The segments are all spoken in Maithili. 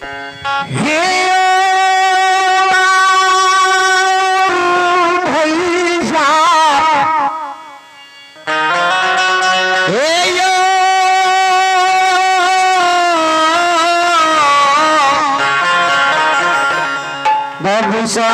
हे भैया हे यो बबुआ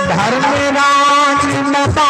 धर्मराज मता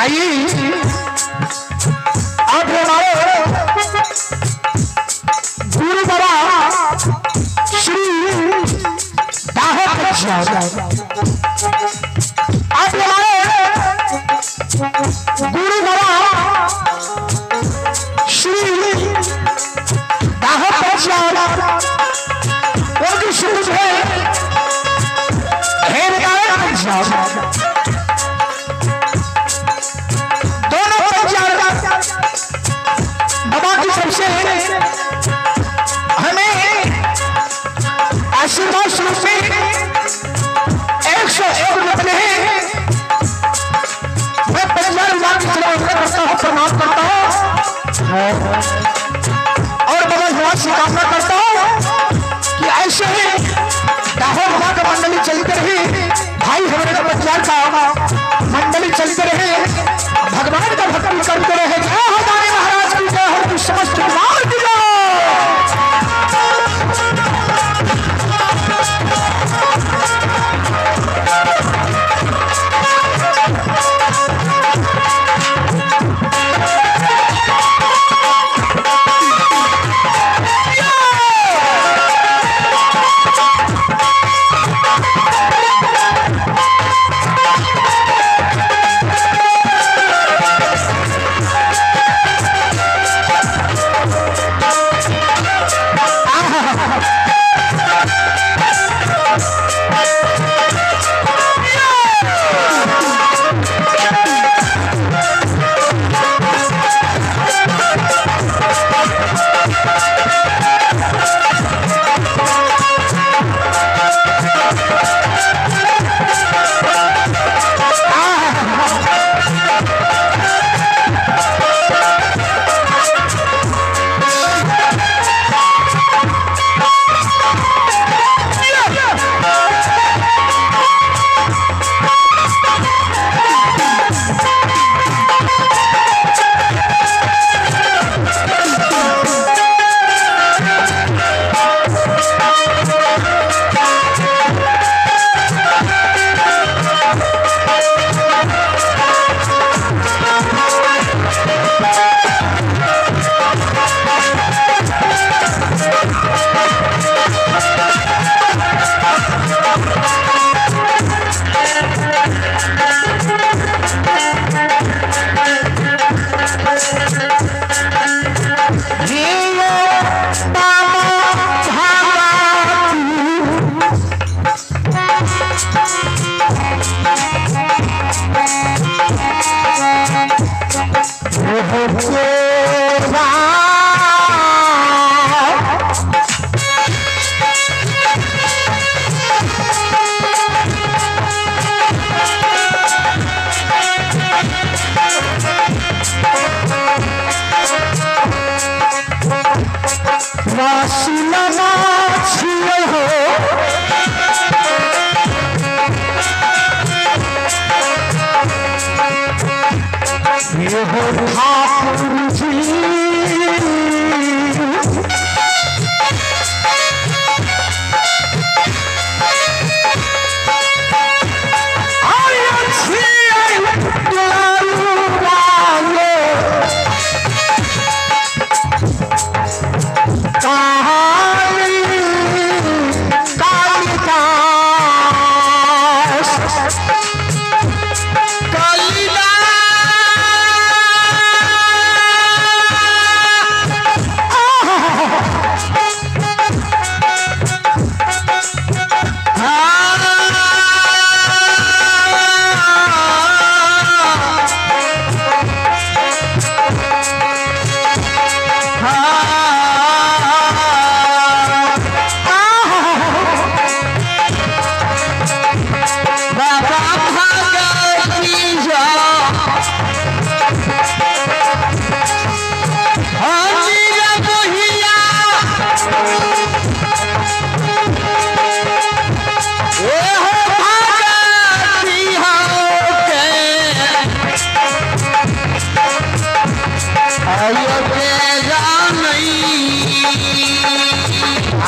आइए आप हमारे गुरु बाबा श्री दाहोद आप हमारे गुरु बाबा श्री दाहोद उनकी शुरू है दोनों बाबा की सबसे हमें आशीर्वाद स्वरूप में 101 रुपये हैं। मैं पंजाब विभाग की तरफ करता हूँ, प्रणाम करता हूँ और बाबा भगवान से कामना करता हूँ कि ऐसे ही दाहोद बाबा का मंडली चलते रहे, भाई हमारे पंजाब का मंडली चलते रहे, भगवान का भक्ति करते रहे। जय हो दानी महाराज की जय हो, समस्त कुमार की जय। ठाकुर जी। आय छियै दुलारू काली कालिदास।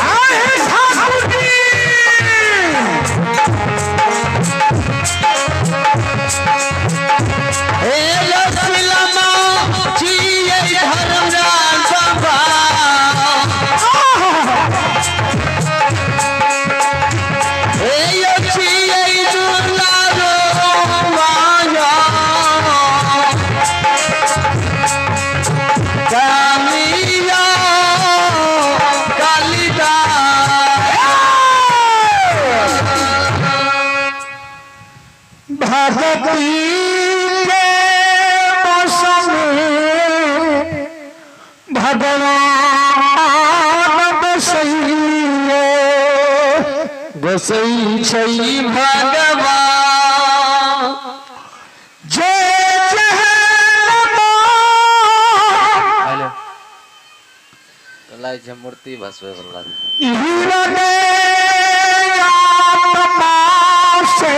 आए ठाकुर जी। भगती के मौसम भगवान बसैये। बसै छै भगवान। जय जय नमो। हेलो, लागै छै मूर्ति भसबै वला। हृदय आत्मा से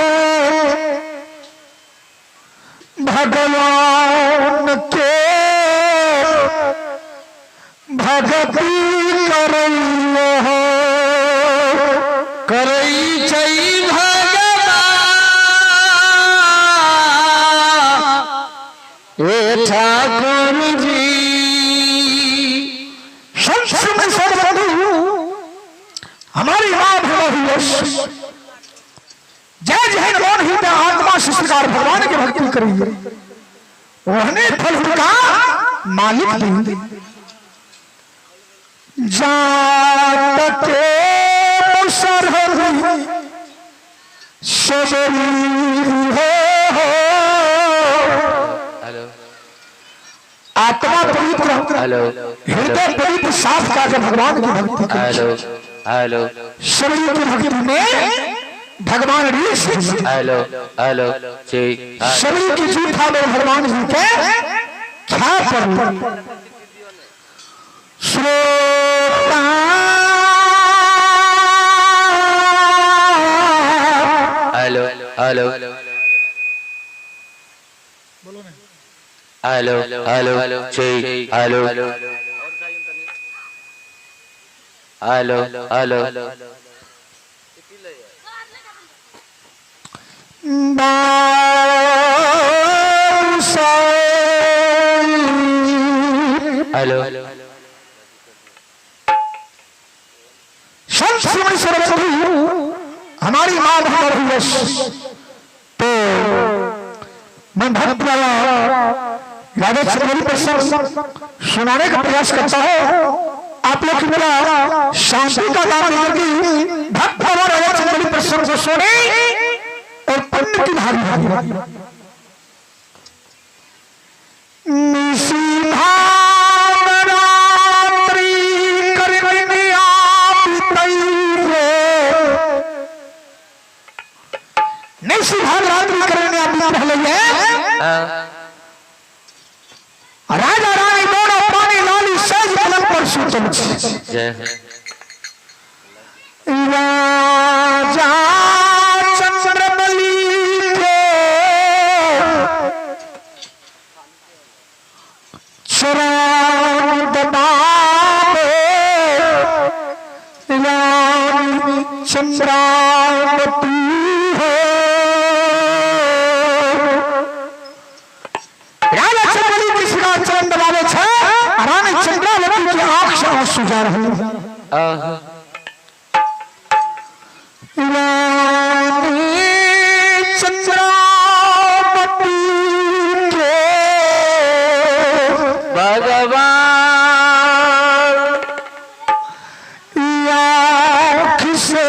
भगवान के भक्ति करैये हो। करै छै भगवान। ए ठाकुर जी। संत सर्वबंधु हमारी माँ भगवती यश जय जय कौन ही आत्मा से सरकार भगवान की भक्ति करिए, वहने फल का मालिक भी। जात के सरहदी शरीर हो। हेलो। आत्मा पवित्र, हेलो। हृदय पवित्र साफ करके भगवान की भक्ति करिए। Hello hello. शरीर की भक्ति में भगवान ऋषि हेलो हेलो जी। शरीर की जूठा में भगवान जी के क्या पर श्रोता। Hello hello hello hello जी, हेलो हेलो हेलो। हेलो। संत श्रीमती सरस्वती हमारी माँ भगवती यश। तो मैं भक्त वाला राधा चंद्री प्रसंग सुनाने का प्रयास करता हूँ। आप लोग की मेरा शांति का दान देने की भक्त बाबा राधा चंद्री प्रसंग को सुने और पुण्य की भागी भागी। निशिभावरात्रि करनी आप निशिभावरात्रि करने आप पहले है। राजा रानी दोनों पानी लाली सहज पलंग पर सुतल छी। जय। राजा चंद्रबली के जा रहल है। आहा। रानी चंद्रावती के भगवान आँख से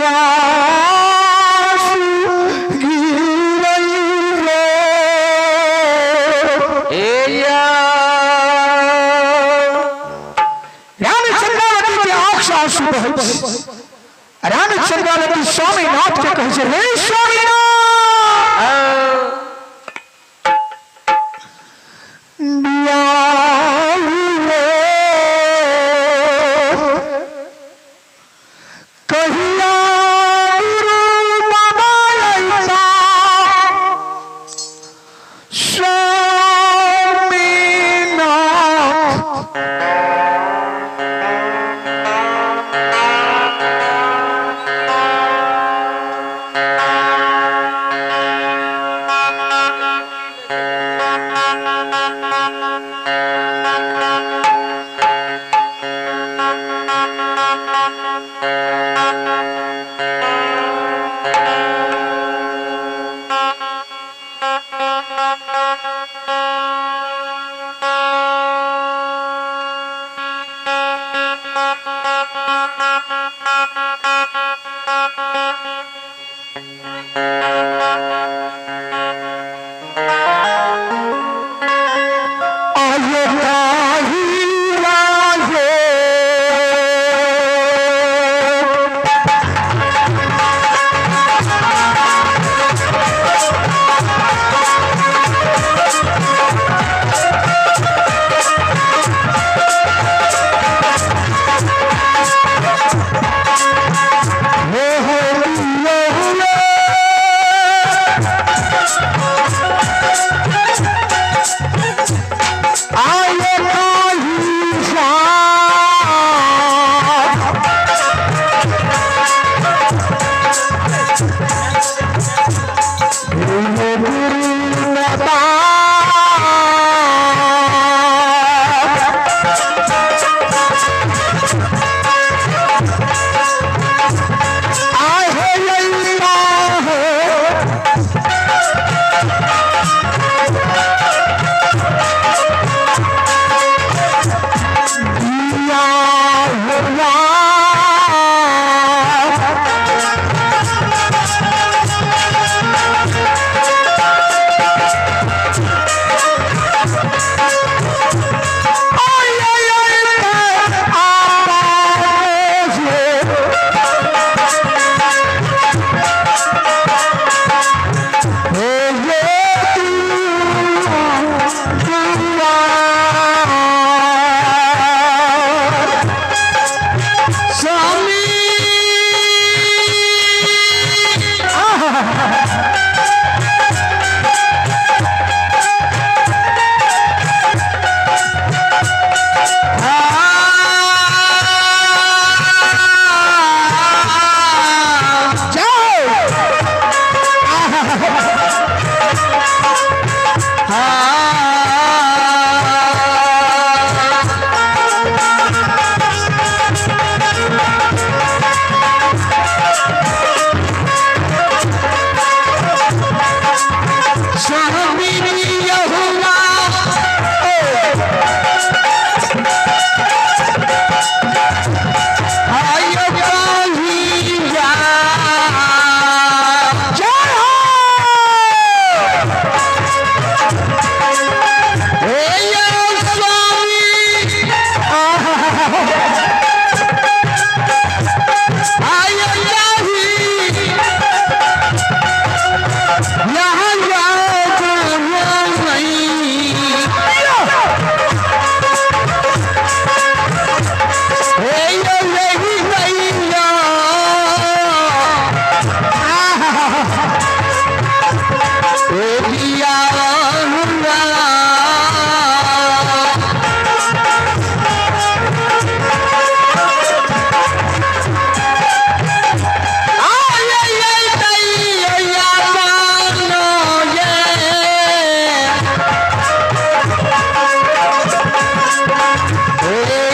आंसू गिरई रे। हे या। रानी चंद्रावती के आंख से आंसू बहै छै। रानी चंद्रावती स्वामीनाथ के कहै छै, हे स्वामीनाथ, कहिया गुरु बाबा अइता स्वामीनाथ। आयो काही राजे। हे हो यो हो। आयो काही साथ। हे गुरु बाबा। आए अल्लाह। दिया हुआ। आय आय आवाज़। हे ये तू दुआ। स्वामी। जाओ। स्वामी यहुवा। आयो कहिया। जय हो। हे यो स्वामी। आयो कही यहाँ जाओ नहीं। हे यो यही मैया। ओ दिया हुआ। आय आय दैया मानो ये। हे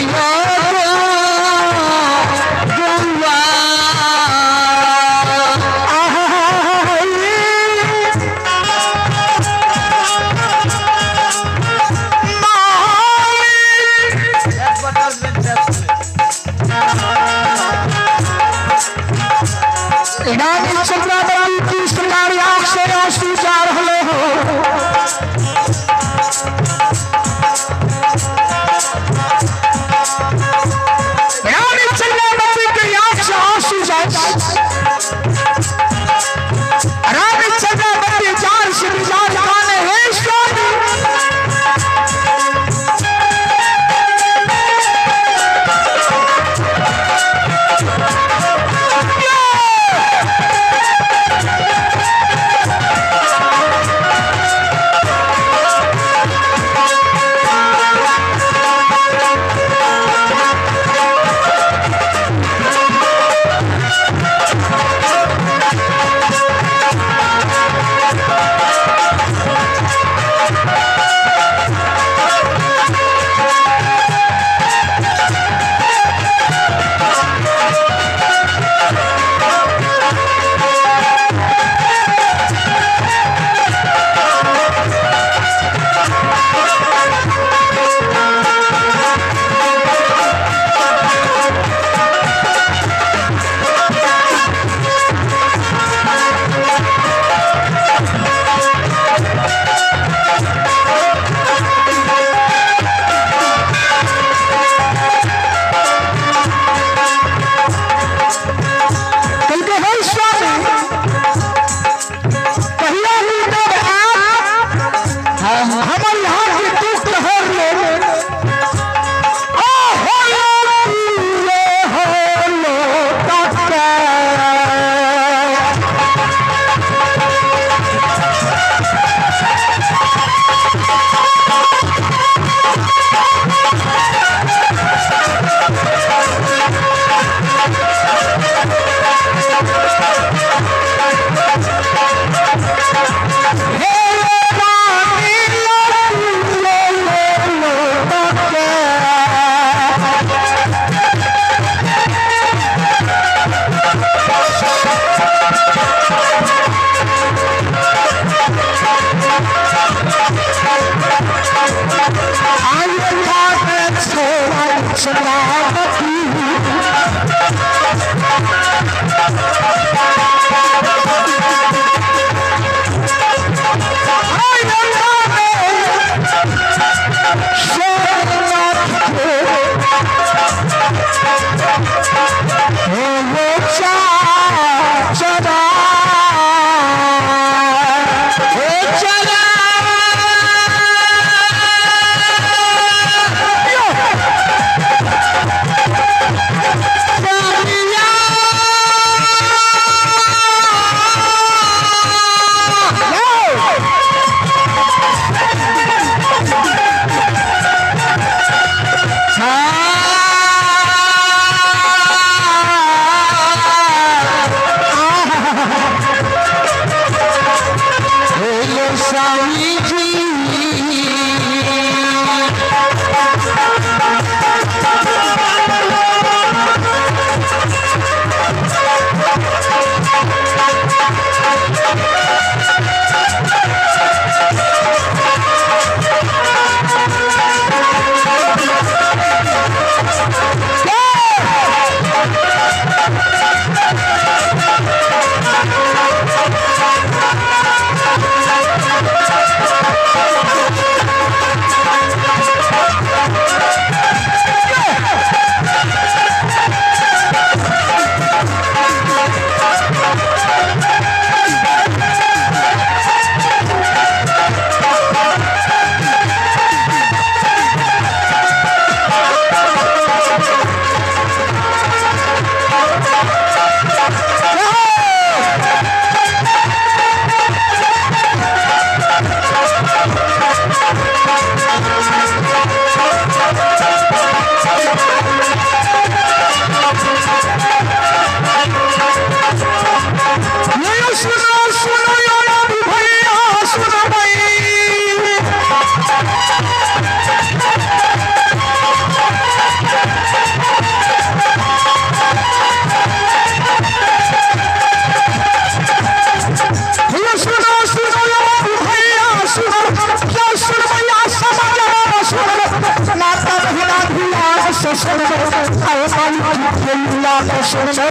सोचो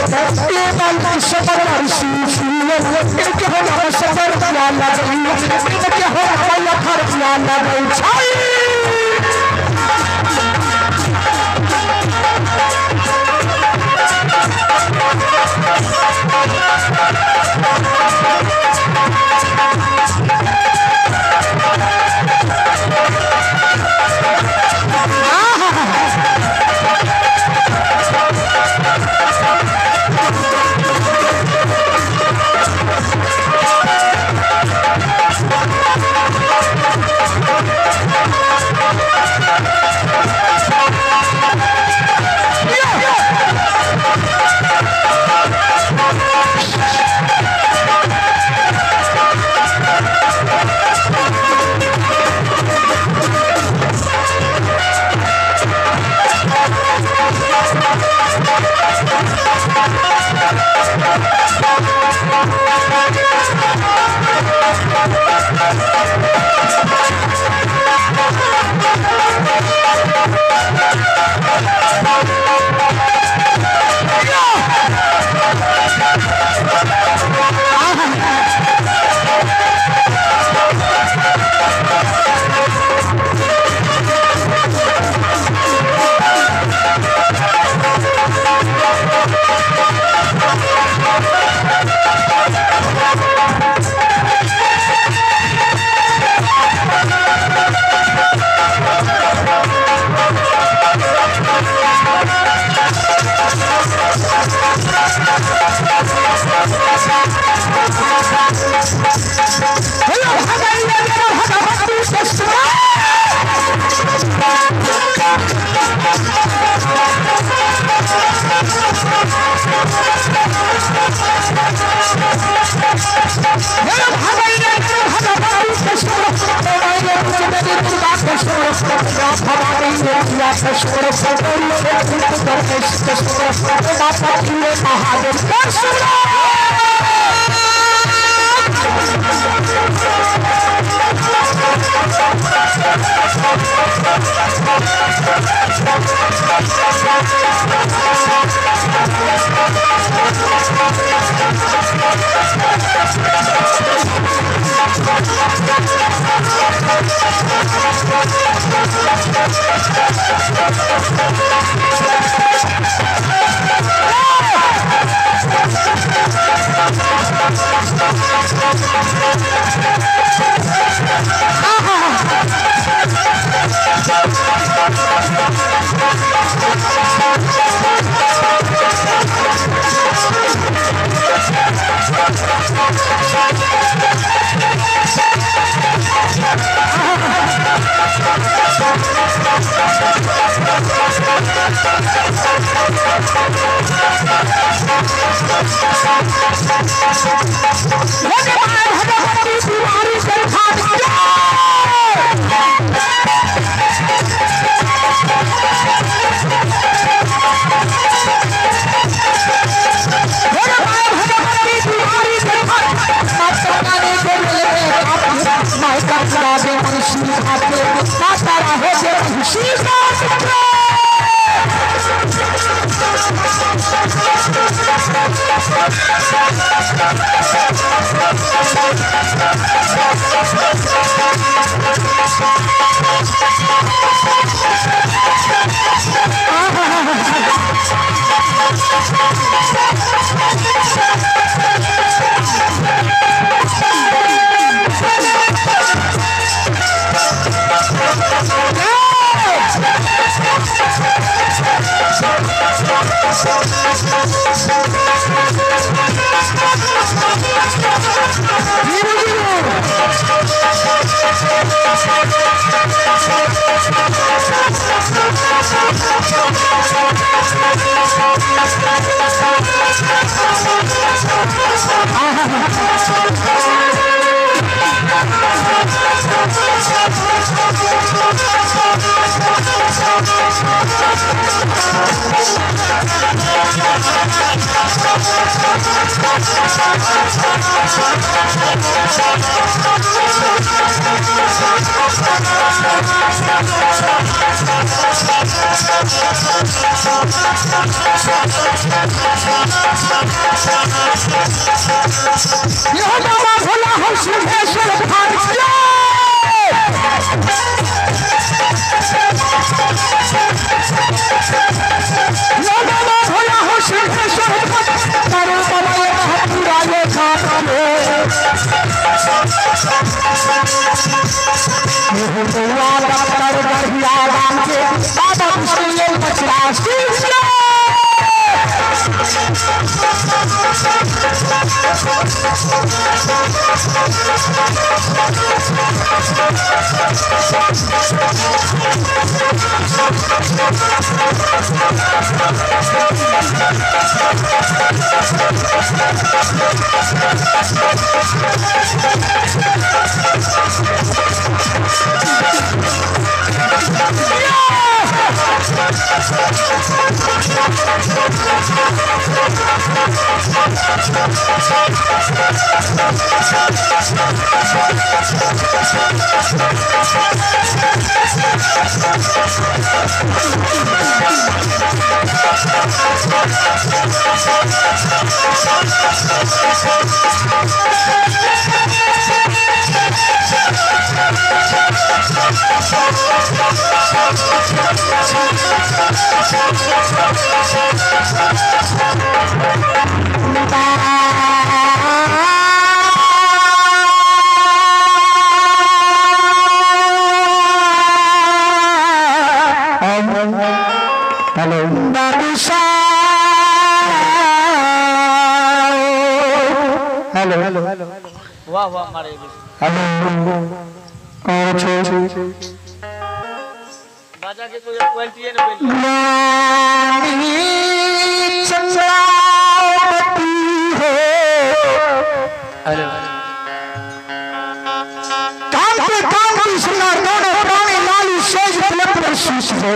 ए माल सबर इनके हो नाम सबर या लगई, इनके हो नाम लखर या लगई छाई। यह बाबा भोला हम सिंहेश्वर भाग। यह बाबा भोला हम सिंहेश्वर भाग, तारो बाबा ये महापुरा ये खाता रे। यह बुआ डॉक्टर बढ़िया राम के बाबा विष्णु ये बचरा। Hello hello hello. वाह वाह मारे। हेलो, कौन छो? बाजा के कोई क्वालिटी ने पहले। चंद्रावती हो। हेलो। कांति कांति सुनार दोनों प्राणी लाली सेज तिलक पर शीश हो।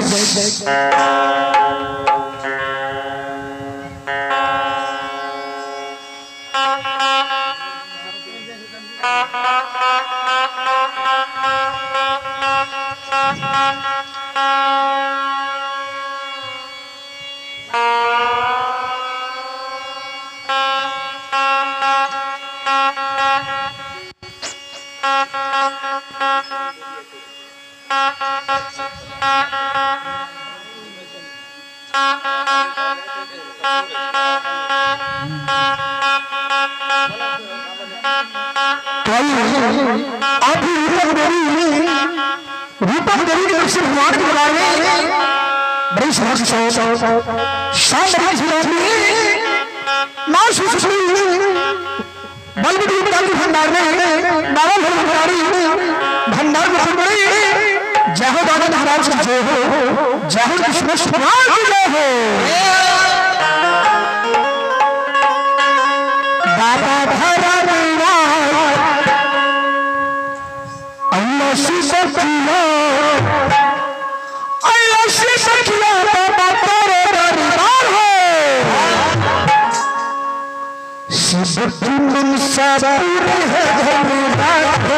अभी रूपक देवी, रूपक देवी के रूप से भगवान के दरबार में बड़ी समझ शाम बड़ी मां सुश्री बलबुद्धि के भंडार में बाबा भंडारी भंडार में बड़ी जय हो दादा महाराज की जय हो, जय हो कृष्ण भगवान की जय हो। बाबा भरा सखिया, बाबा तेरे दरबार हो। शिव की मनसा पूरी है घर हो, हो।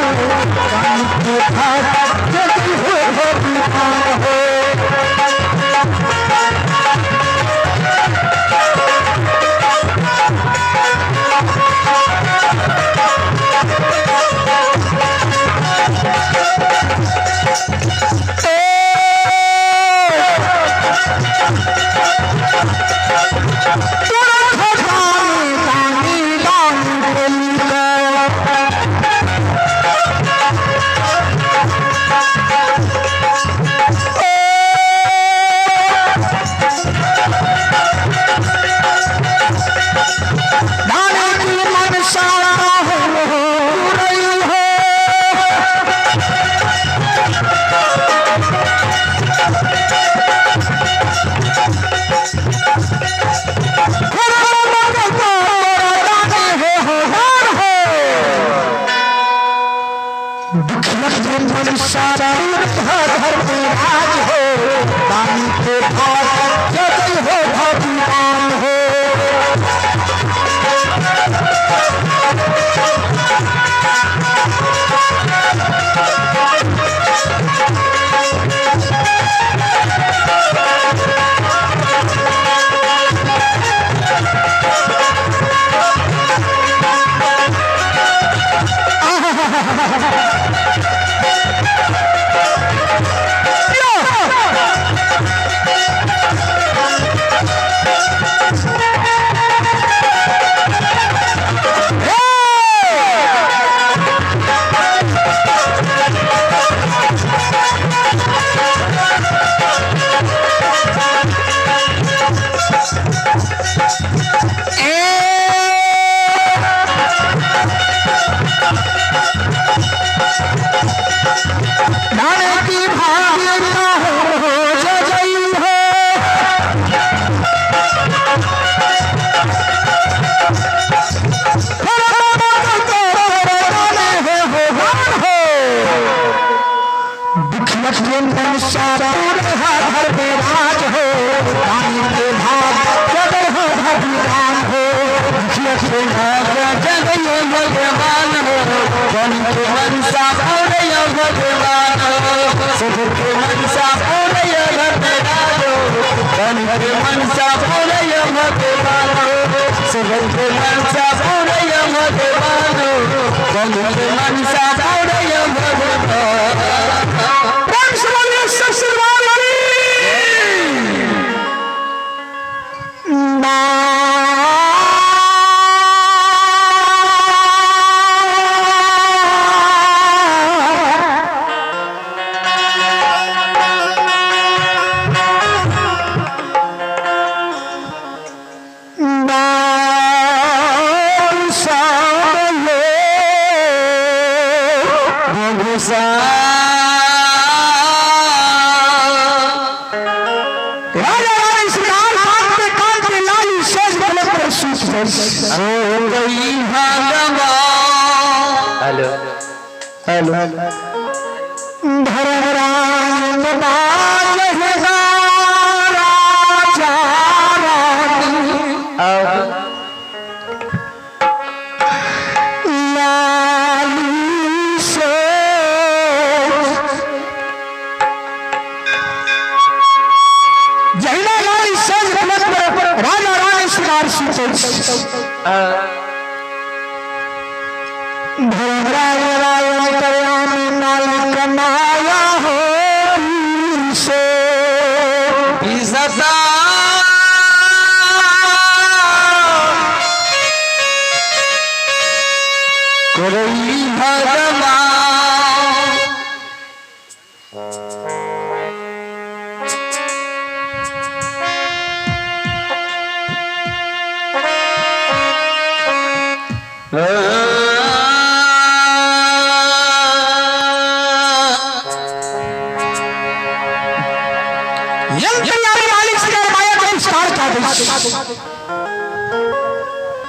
राज हो दानी के भाग जय हो भगवान हो। की भाग्य हो जई हो। राज हो रानी के भाग जगह हो भगवान हो दुखिया के भाग जगह भगवान हो रानी के मनसा भगवान हो सबके मनसा भगवान हो रानी के मनसा भगवान हो सबके मनसा भगवान हो रानी के मनसा भगवान। प्रेम से बोलिए ससुराल की। राजा रानी श्रीराम कांते कांते लाली सेज गले पर सूत हो गई। हेलो हेलो धर्मराज राजा रानी लाली से जहिना लाली सेज गलत पर राजा रानी श्रीराम सुतै धर्मराज राय कल्याण नाल कमाया हो से यंत्र यारी मालिक से माया के विस्तार का देश या छोड़ दे।